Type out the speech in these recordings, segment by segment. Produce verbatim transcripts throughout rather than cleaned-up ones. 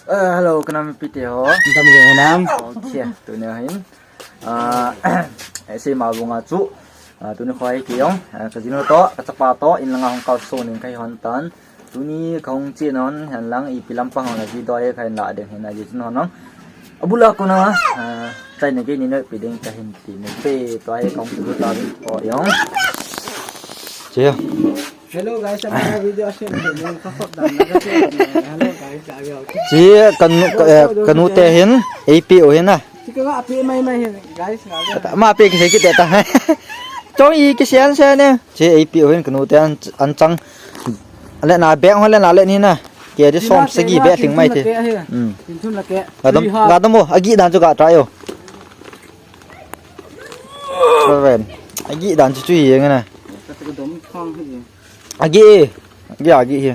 Eh, hello, ka nam pi te ho. Dam le nam. Okay, tuni hin. Ah, eh, sei ma bunga chu. Ah, tuni khoi ki yong. Ah, ka jinu to, ka chapa to, in langa hung kal so ning kai hon tan. Tuni ka hung chi non, han lang ipi lam pang hon la video e kai la ding hin a ji chun hon nong. Abula ko na, ah, chai ne ke ni no pi ding ka hin ti ne pe to ai kong tu ta ko yong. Che. Hello guys, हमारा video share करने का सब डालना का hello guys आ गया। Chi kanu, eh, kanu te hin, A P O hin na. Chi ka A P mai mai hin guys, आ गया। Ma pe ki se ki te ta. Chong i ki sian se ne. Chi A P O hin kanu te an, an chang. Le na beng ho le na le ni na. Ke di som sagi be thing mai te. Hmm. Tin thum la ke. Ga dam, ga dam mo, agi dan chu ga try o. Ven. Agi dan chu chu hi nge na. Ka dom thang hi. Agi, agi, agi hi.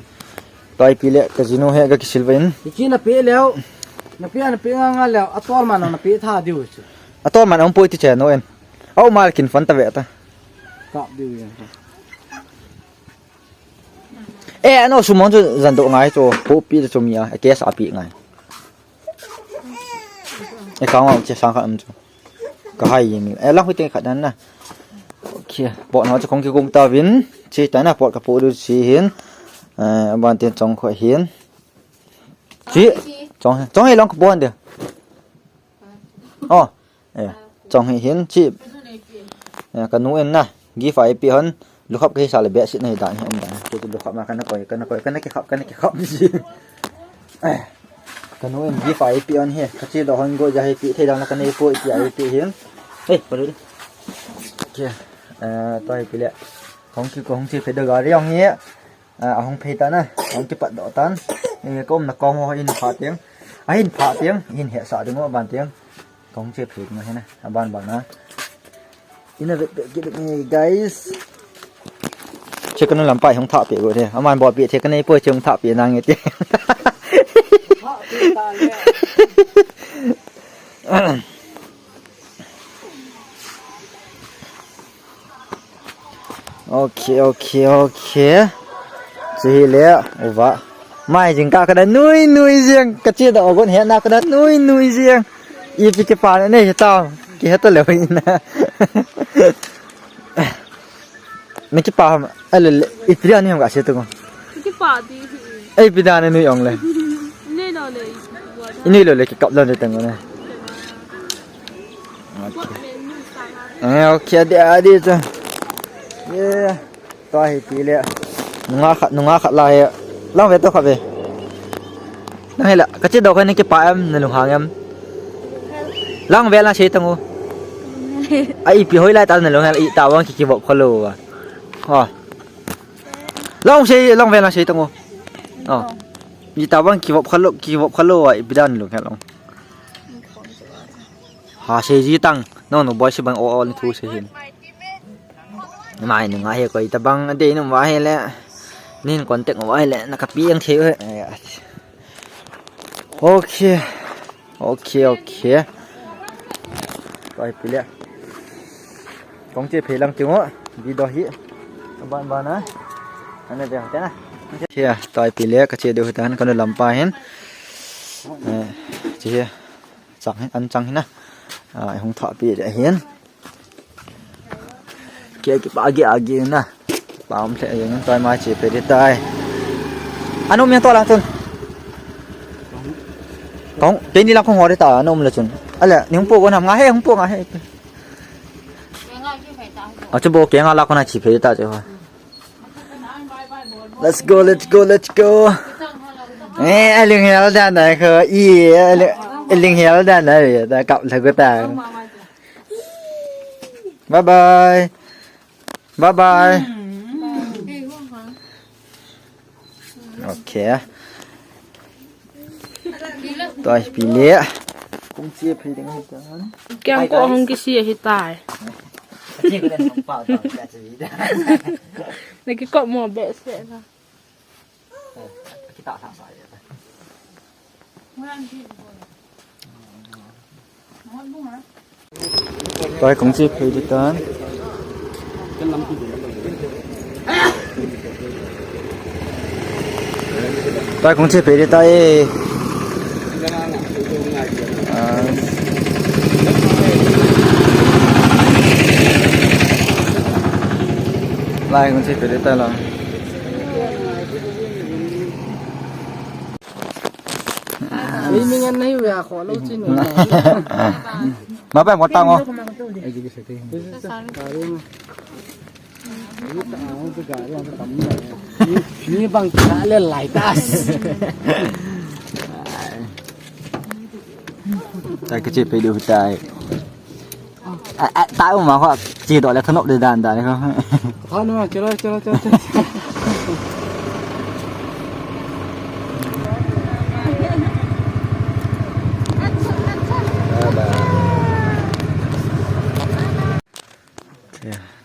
Toi pi le ka jinu he ka kisil ven. Ki na pe leo. Na pe, na pe nga nga leo. A tol man na pe tha diu chu. A tol man ang poi ti che no en. Au mal kin fan ta ve ta. Kap diu ya. Eh, ano sumon chu zan do ngai chu. Pu pi chu mi a. Ke sa pi ngai. E ka ngau che sang khat am chu. Ka hai yin. E lang hui te khat dan na. Okay. Pot no chu kong ki kong ta vin. Chi ta na pot ka po du chi hin. Eh, ban tin chong kho hin. Chi. Chong, chong e long ka po han de. Oh. Eh, chong hi hin chi. Eh, ka nu en na. Gift a ipi hon. Lukhap ka hi sa le be sit na hi dan hi um dan. Ke tu lukhap ma kana koi, kana koi, kana ki khap, kana ki khap ji. Eh, ka nu in gift a ipi hon hi. Ka chi do hon go ja hi pi thei dan la kana ipo ipi a ipi hin. Hey, paru. Ke. Eh, to ipi le. Kong ki kong chi pe do ga ri hong hi. Eh, ahung phei tan a. Hong ki pat do tan. Eh, ka um na kong ho hin pha tiang. A hin pha tiang, hin he sa ding o ban tiang. Kong che phek na hena, aban ban na. Ina vet vet kit ni, guys. Che kanu lampai hung tha pe go de. Aman bol pe che kanei poi che hung tha pe na nge te. Ok, ok, ok. Chu hi le, uva. Mai jing ka ka da nui nui jing. Ka chi da ogon he na ka da nui nui jing. Ipi kipa na nei ta. Ki heta le ina. Ni kipa ham. Ale le. Ipi da ni ham ka se tu ko. Kipa di. Ei, ipi da ni nui ong le. Nei lo le. Inui lo le ki kap lo ni tang ne. Ok. Eh, ok, adi, adi chu. Ye. To hi ti le. Nunga khat, nunga khat la he. Lang ve to khat ve. Nang he la, ka chi do ka ni kipa em, na lung hang em. Lang ve la sei tang u. A ipi hoi lai ta na lung hang, i ta wang ki ki vop kha lo wa. Ha. Lang sei, lang ve la sei tang u. Oh. I ta wang ki vop kha lo, ki vop kha lo wa, ipi dan lung he long. Ha, sei ji tang, no, no, boy, si bang, o, o, ni thu sei hin. Mai, nunga he, koi ta bang, de, nunga he le, nin contact, nunga he le, na ka pi ang thei, eh. Ok, ok, ok. Koi pi le. Kong che phei lang ting o, video hi. Ban ban a. Ana de, te na. Che, toi pi le, ka che de, tan, ka no lampa hin. Eh, che. Chang hin, an chang hin a. A, hung tha pi de hin. Ke kipa agi agi na. Pa um the agi na toi ma che pe de tai. Anu mi to lang chun. Kong, pe ni lang kong ho de ta, anu um le chun. Ale, ni hung po ko nam nga he, hung po nga he. A chu bo ke nga la ko na che pe de ta che ho. Let's go, let's go, let's go. Eh, aling hel dan na ko. I, aling, aling hel dan na. Da kap la ko ta. Bye bye. Bye bye. Ok. Toi pi le. Kong che phei ding hi tan. Kiang ko hong kisi hi tai. Che ko den hong pa ta ka che. Na ki kop mo be se na. Ki ta sa sa ya. Toi kong che phei di tan. Toi kong che phei di tai. Ah. Lai kon si pele ta la. Ei, mi ngen nahi ve a kho lo chin. Ma pa mo tang o. Ni bang kila le lai tas. Tai ka che pe diu tai. A, a, ta u ma kho che do le thanop de dan dan kho. Kho no, chalo, chalo, chalo, chalo.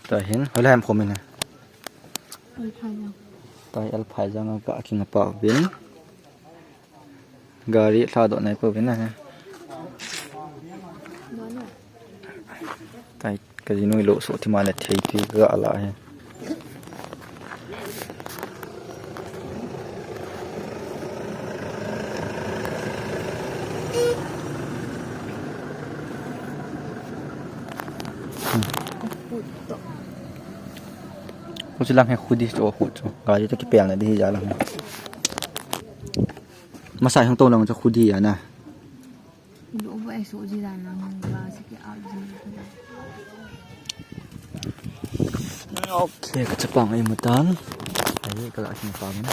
Tua hin, hoilai ham khomin a. Tua hi Alphai jang a ka king a pa uvin. Gari lhadoh nai pouvin a. Tua hi ka jinu hi lo so thima le thei tui ka la hi. Huchi lang hi khudi chu khu chu. Gari to kipelna di hi ja lang hi. Masa hung to lang chu khudi ya na. Lo ba ai so ji dan lang ga si ki a ji. Okay, ka chapang ai mutan. Ai ka la kin pa min.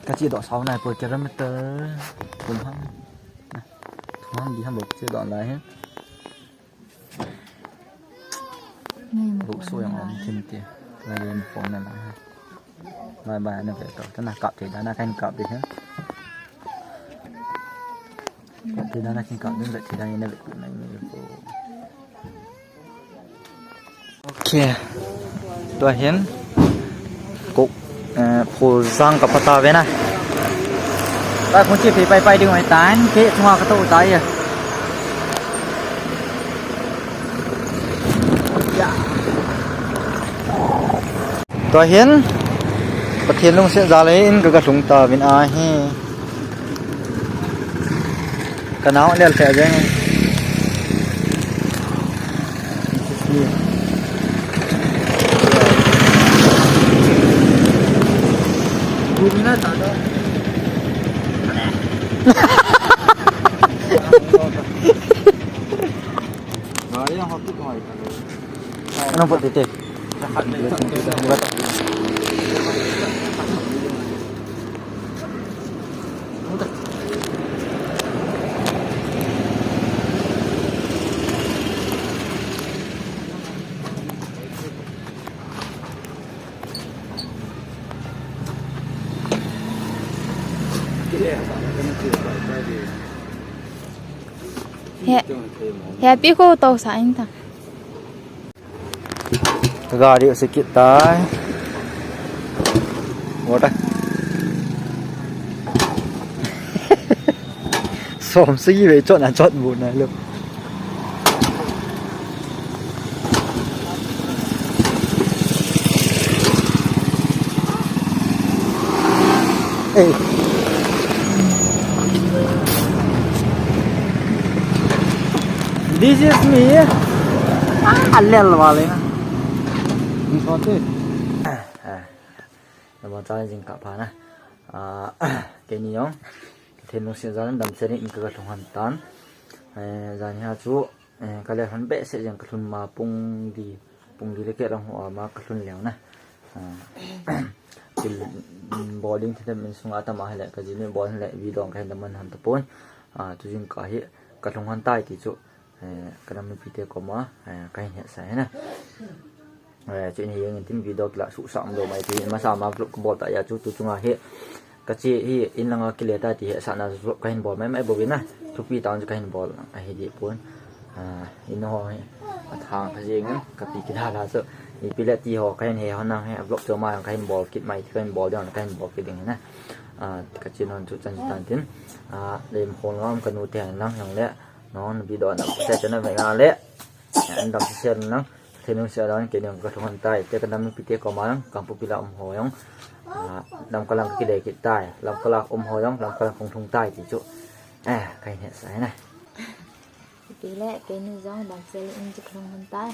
Ka chi do sao nai po kilometer. Kum hang. Kum hang di ham lo chi do lai he. Ruh so yang om thin ti. Lai le phone na na. Lai ba na ve to. Ta na kap thei dan a kan kap di he. Kap thei dan a kan kap di ve thei dan na ve na ni ko. Okay. Tua hin. Ko, eh, phul jang ka pata ve na. Pai khun chi pai pai ding mai tan ke thunga ka to ta ya. Tua hin, Pathen lungset jal in ka, ka lhung tauvin ahi. Ka nao lel lheh jeng. Ano po, tete? He, he pi ko to sa in ta. Gari se kit tai. Water. Som sagi ve chot na chot bu na lo. Hey. This is me. Ah, alel wale na. This one too. Ah, ah. Nama challenging ka pa na. Ah, keni yong. Pathen lungset jal in damsel in ka, ka lhung han tan. Eh, jan hi a chu, eh, ka le han behseh jeng ka lhun ma pung li, pung li le keh lang ho a ma ka lhun leu na. Ah, til, mm, boarding thedam in sunga tam a hile, ka jinu bol hile, video ka hin dam man han tapon. Ah, tu jing ka hi, ka lhung han tai ti chu. Eh, ka nam mipite koma, eh, ka hin hetsah e na. Eh, chu in hi jeng in tin video kila suhsah um lou mai ti, masa ma vlog ka bol ta ya chu tu chunga hi, ka che hi in langa kile ta ti hetsahna vlog ka hin bol mai mai bou vin na. Thupi tah in chu ka hin bol ahi deh pon. Ah, in ho hi, athang kha jeng in, ka pi kida la chu. Ipi le ti ho, ka hin he ho nang hi, vlog chu ma ka hin bol kit mai ti ka hin bol ding, ka hin bol kit ding hi na. Ah, ka che non chu chan chu tan tin. Ah, lem khol ngam ka nu te lang jong le. Non video na share channel mai nga le. An dam share nang. Thenu share dan ke nang ka thong tai. Te ka nam pi te ko ma nang. Kang pu pila um ho yong. Ah, nam ka lang ki le ki tai. Lam ka lak um ho yong. Lam ka lang kong thong tai ti chu. Eh, kahin hetsah e na. Ipi le, keini jong damsel in chukhlong hon tai.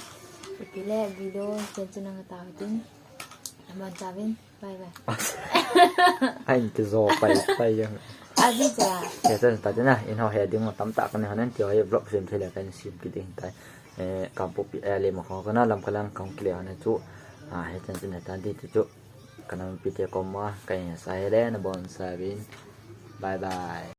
Ipi le, video chen chu nang ta tin. Aman chavin. Bye bye. Ahin kijo pai pai jeng. Abi cha. He tan ta tin na, in ho he ding tam ta kan hon ti ho he vlog sem thei le kan sem ki ding tai. Eh, Kangpokpi, eh, le mo kho kana lam kalang kong kile hon chu. Ah, he tan tin ta di chu. Kanam pi te kom ma, kahin hetsah e le, nabon chavin. Bye bye.